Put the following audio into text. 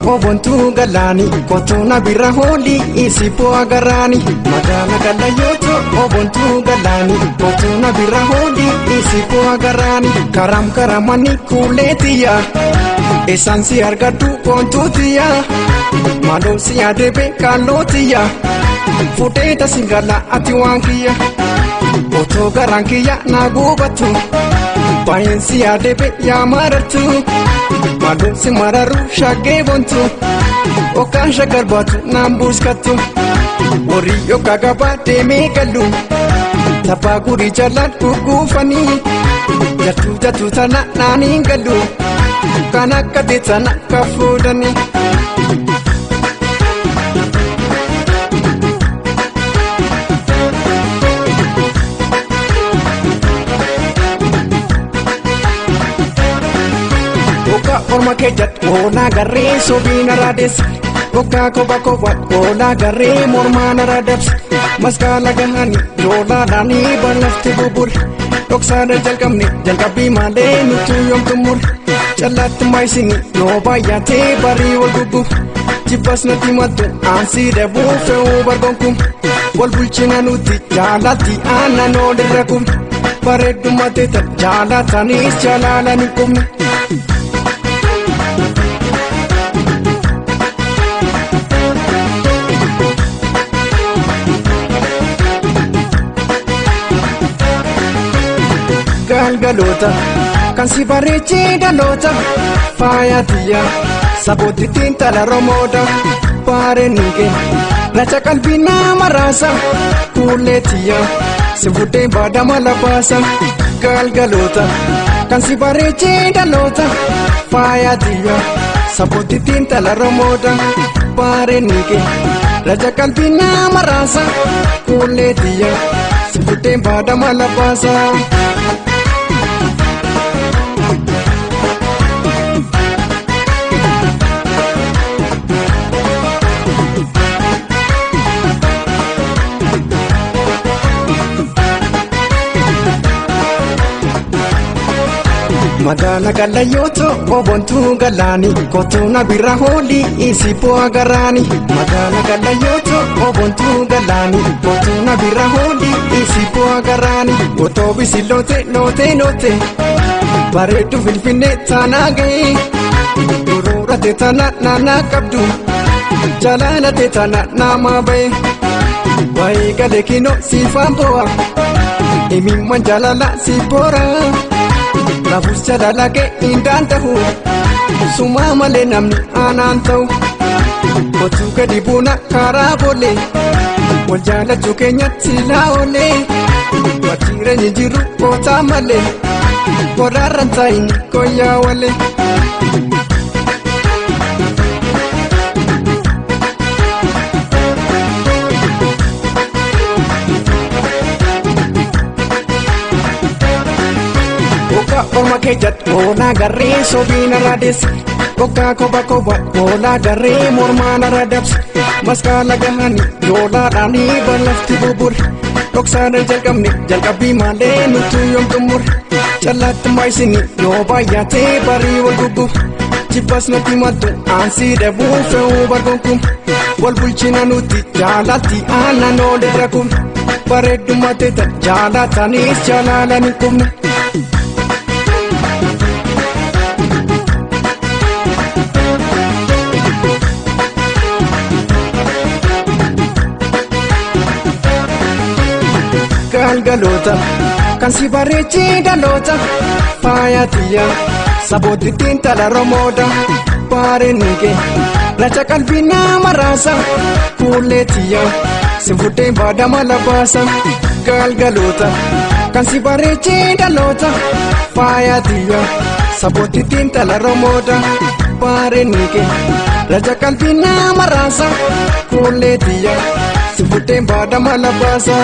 Obontuu galaani kottu na bira hooli isi bu'aa garaani. Magaala galayooto obontuu galaani kottu na bira hooli isi bu'aa garaani. Karam karamani kuuleetiya isaan si argadhu koontuutiya maaloo si adeebe kaalootiya fuudhee singala ati waan kiyya otoo garaan kiyya na gubatu baay'een si adeebe yaa marartu. Maaloo si mararu shaggee bontu okaan shaggar baatu naan buuskattu warri yookaan gabaa deemee galu taphaa gurii jalaan gurguufanii jartuu jartuu tana naaniin galu kan akka ta'e tana kan fuudhanii. Oka orma keejjat oolaa garee sobiin araadeessa. Oka koba koba oolaa garee mormaan araadabsa. Maskaala gahanii joolaadhaanii balafti bubure. Dhoksaadha jalqabne jalqabbii malee nuti yoomtu mure. Callaatti maayisini yoo baay'atee barii wal gugguuf. Jibbas natti maltu aansii dabuu fe'uu bargoonkum. Wal bulchina nuti jaalatti aannan olirra kumne. Bareeddummaa teetan jaalataniis jaalala ni qubne. Galgaloota kan si bareechee dhaloota faaya tiyya sabootittiin tala romooda baareenige racha qalbii nama raasa kuulee tiyya si fuddeen baadama labaasa galgaloota kan si bareechee dhaloota faaya tiyya sabootittiin tala romooda baareenige racha qalbii nama raasa kuulee tiyya si fuddeen baadama labaasa. Magaala galayooto obontuu galaani kottu na bira hooli isi bu'aa garaani. Magaala galayooto obontuu galaani kottu na bira hooli isi bu'aa garaani. Otoo bisi loote loote loote bareedu finfinnee taanaa ga'e uruurate tana naannaa qabdu jaalala tana nama ba'e baay'ee galee kinoo siifaan bu'a imimman jaalala si boora. Lafus jaalala kee hin danda'u sumaa malee namni aanaan ta'u kottu gadi buuna karaa boolee wal jaalachuu keenyatti laa'olee wajiireenyi jiru kootaa malee koraarraan taa'in koyyaa walee. Oka orma keejjat oolaa garee sobiin araadeessa. Oka koba koba oolaa garee mormaan araadabsa. Maskaala gahanii joolaadhaanii balafti bubure. Dhoksaadha jalqabne jalqabbii malee nuti yoomtu mure. Callaatti maayisini yoo baay'atee barii wal gugguuf. Jibbas natti maltu aansii dabuu fe'uu bargoonkum. Wal bulchina nuti jaalatti aannan olirra kumne. Bareeddummaa teetan jaalataniis jaalala ni qubne. Galgaloota kan si bareechee dhaloota faaya tiyya sabootittiin tala romooda baareenige racha qalbii nama raasa kuulee tiyya si fuddeen baadama labaasa galgaloota kan si bareechee dhaloota faaya tiyya sabootittiin tala romooda baareenige racha qalbii nama raasa kuulee tiyya si fuddeen baadama labaasa.